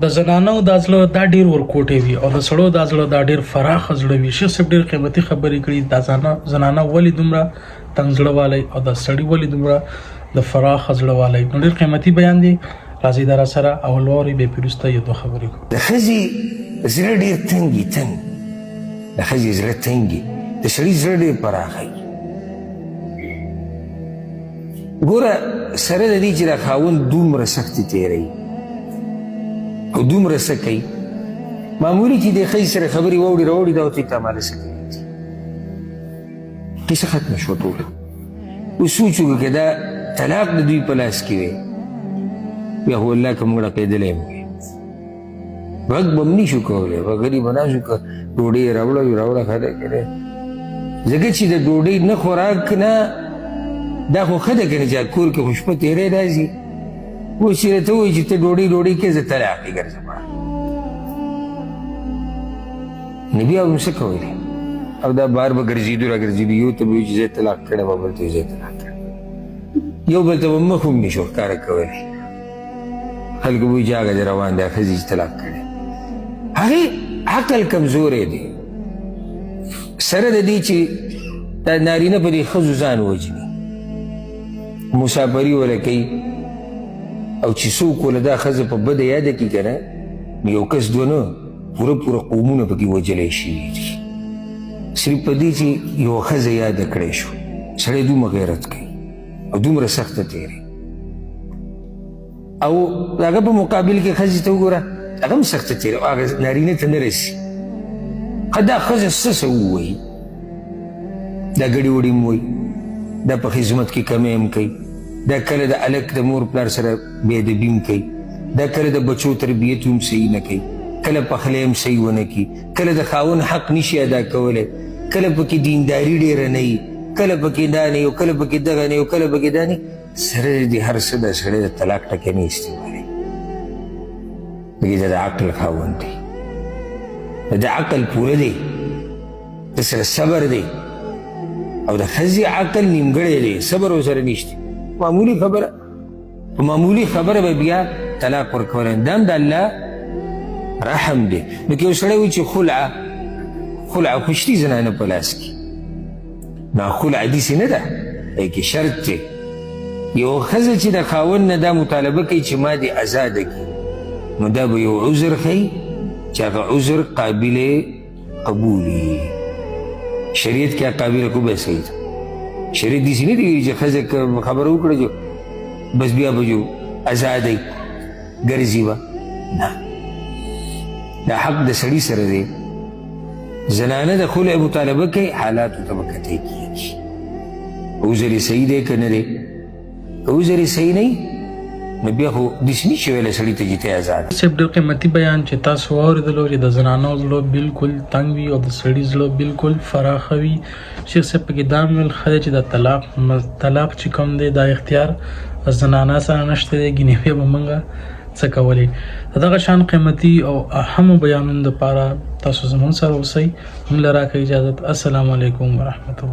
د زنانو دا زړه دا ډیر ورکوټی وي او د سړو دا زړه دا ډیر فراخه زړه وي. شیخ صاحب ډیر قیمتي خبرې کړي، دا زنانه ولې دومره تنګ زړه والی او دا سړي ولې دومره د فراخه زړه والی. نو ډیر قیمتي بیان دی، راځئ دا راسره اول واورئ، بیا پرې وروسته یو دوه خبرې کوو. د ښځې زړه ډېر تنګ وي، تنګ. د ښځې زړه تنګ وي، د سړي زړه ډېر پراخه وي. ګوره سره د دې چې دا خاوند دومره سختې تېروي او دومره څه کوي، معمولي چې د ښځې سره خبرې واوړي راوړي، دا ورته تا ماله څه کوي، قصه ختمه شوه ټوله. اوس سوچ وکړه که دا طلاق د دوی په لاس کې وی، بیا خو والله که موږ ړقېدلی هم وی، غږ به هم نه شو کولی، په غلي به ناست که ډوډۍ یې راوړه وي راوړه ښه دی که نه، ځکه چې د ډوډۍ نه خوراک نه دا خو ښه ده که نه چې کور کې خو شپه تېری راځي. اوس چې راته ووایي چې ته ډوډۍ ډوډۍ کې زه طلاق یې ګرځم، نو بیا هم څه کولی؟ او دا بار به ګرځېدو را ګرځېدو، یو ته به وایي چې زه طلاق کړم، بل ته زه طلاق کړم، یو بل ته به مخ هم نه شو ښکاره کولی. خلکو به وایي چې هغه دی روان دی، ښځې چې طلاق کړی. هغې عقل کمزوری دی، سره د دې چې دا نارینه په دې ښځو ځان وژني، مسافري وله کوي، او چې څوک وله دا ښځه په بده یاده کړي که نه، نو یو کس دوه نه پوره پوره قومونه پکې وژلی شوي دي، صرف په دې چې یوه ښځه یاده کړی شو. سړی دومره غیرت کوي او دومره سخته تېروي، او هغه په مقابل کې ښځې ته وګوره، هغه هم سخته تېره، هغه نارینه ته نه رسي. ښه دا ښځه څه څه ووایي، دا ګړي وړي هم وایي، دا په خدمت کې کمی هم کوي، دا کله د هلک د مور پلار سره بې ادبي هم کوي، دا کله د بچو تربیت هم صحیح نه کوي، کله پخلی هم صحیح ونه کړي، کله د خاوند حق نشي ادا کولی، کله پکې دینداري ډېره نه وي، کله پکې دا نه وي، کله پکې دغه نه وي، کله پکې دا نه وي. سره د دې هر څه د سړی د طلاق ټکی نه استعمالوي، ځکه دا د عقل خاوند دی، د عقل پوره دی، د سره صبر دی، او د ښځې عقل نیمګړی دی، صبر ورسره نشته. معمولي خبره په معمولي خبره به بیا طلاق ورکولی، دا هم د الله رحم دی. نو که یو سړی وایي چې خلعه خلعه خو شتي زنانه په لاس کې، نو خلعه داسې نه ده، دې کې شرط دی. یو ښځه چې د خاوند نه دا مطالبه کوي چې ما دې ازاده کړي، نو دا به یو عذر ښیي چې هغه عذر قابل قبول وي. شریعت کې قابل قبول صحیح ده. شریعت داسې نه دی ویلي چې ښځه خبره وکړه چې بس بیا به جو ازاده ګرځي به، نه، دا حق د سړي سره دی. زنانه د خلع مطالبه کوي، حالاتو ته به کتې کېږي، عذر یې صحیح دی که نه دی. که عذر یې صحیح نه وي نو بیا خو داسې نه شي ویلی سړي ته چې ته ازاد. صاحب ډېر قیمتي بیان چې تاسو واورېدلو چې د زنانو زړه بالکل تنګ وي او د سړي زړه بالکل فراخه وي. شیخ صاحب پکې دا هم ویل ښه دی چې د طلاق طلاق چې کوم دی دا اختیار زنانه سره نشته دی، ګینې بیا به موږ څه کولی. د دغه شان قیمتي او اهمو بیانونو دپاره تاسو زموږ سره اوسئ. موږ له راکړئ اجازت. السلام علیکم ورحمت الله.